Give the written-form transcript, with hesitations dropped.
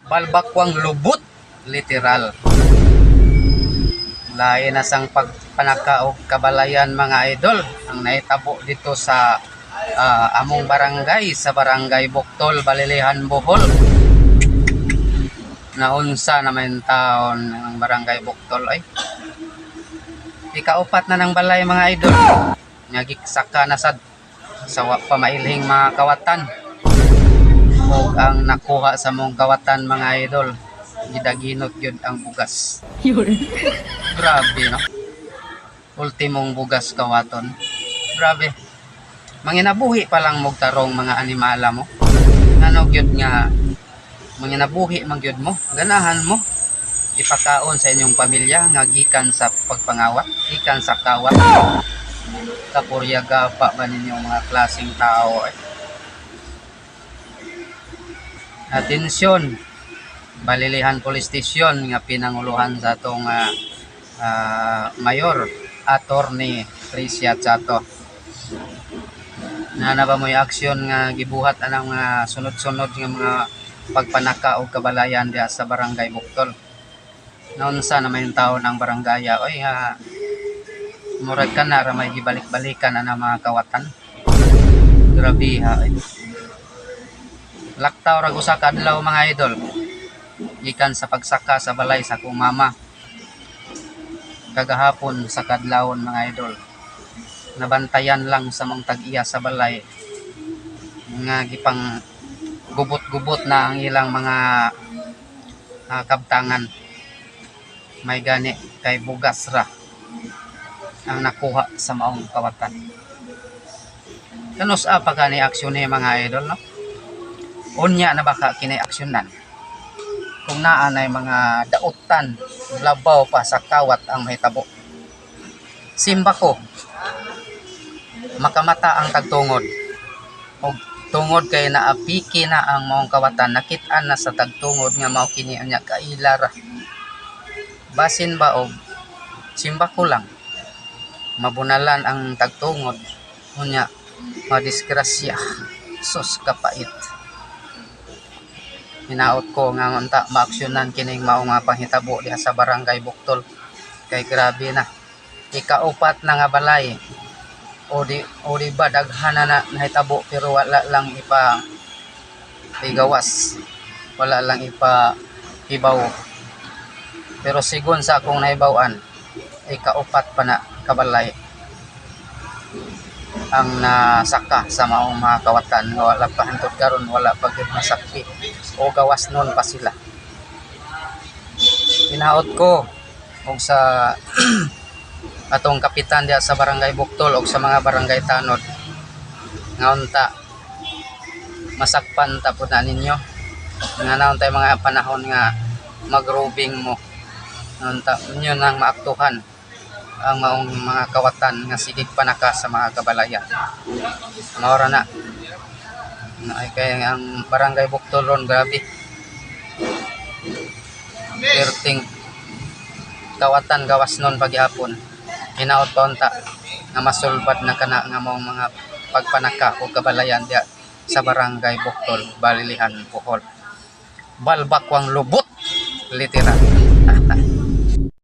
Balbakwang lubot, literal. Lain na sang pagpanaka og kabalayan, mga idol, ang nahitabo dito sa among barangay, sa Barangay Buktol, Balilihan, Bohol. Naunsa naman taon ang Barangay Buktol ay. Ikaupat na ng balay, mga idol. Nga giksaka na sad sa wa pa mailhing mga kawatan. Ug ang nakuha sa mong kawatan, mga idol, gidaginot gyud ang bugas. Grabe, no? Ultimong bugas kawaton. Grabe. Manginabuhi pa lang mog tarong mga animala mo. Ano gyud nga manginabuhi man gyud mo, ganahan mo ipakaon sa inyong pamilya nga gikan sa pagpangawat, gikan sa kawat. Kapurya pa ba ninyong mga klaseng tao eh. Atensyon, Balilihan Police Station nga pinanguluhan sa atong Mayor Attorney Tricia Chato. Na ba mo'y aksyon nga gibuhat anang mga sunod-sunod nga mga pagpanaka og kabalayan diha sa Barangay Buktol? Naunsa na may taon ang barangaya oy nga murag ka na ra may gibalik-balikan ana mga kawatan. Grabe ha. Ay. Laktaw ra usa ka adlaw, mga idol, gikan sa pagsaka sa balay sa akong mama kagahapon sa kadlawon, mga idol. Nabantayan lang sa mong tag-iya sa balay nga gipang gubot-gubot na ang ilang mga kabtangan. May gani kay bugas ra ang nakuha sa maong kawatan. Kanus pa kani aksyon ni, mga idol, no? Unya na baka kini aksyonan kung naa nay mga dautan labaw pa sa kawat ang mahitabo. Simba ko makamata ang tagtungod og tungod kay naapiki na ang maong kawatan, nakit-an na sa tagtungod nga mao kini, unya kaila ra. Basin ba og simba ko lang mabunalan ang tagtungod, unya madisgrasya. Sus, kapait. Hinaot ko nga unta maaksyonan kining mao nga panghitabo diha sa Barangay Buktol kay grabe na, ikaupat na nga balay. O di ba daghan na, na nahitabo pero wala lang ipa igawas, wala lang ipa hibaw. Pero sigon sa akong nahibaw-an, ikaupat pa na kabalay ang nasaka sa maong mga kawatan nga wala pa hantod karon, wala pa gyud masakpi o gawas nun pa sila. Hinaot ko og sa atong kapitan diha sa Barangay Buktol og sa mga barangay tanod nga unta masakpan ta pud na ninyo nga naon tay mga panahon nga magrobing mo, unta inyo nang maaktuhan ang maong mga kawatan nga sigig panaka sa mga kabalayan. Maora na na ay kay ang Barangay Buktol ron, grabe, perting kawatan gawas nun paghapon. Hinaot pa unta nga masulbad na kana nga maong mga pagpanaka o kabalayan diha sa Barangay Buktol, Balilihan, Bohol. Balbakwang lubot, literal.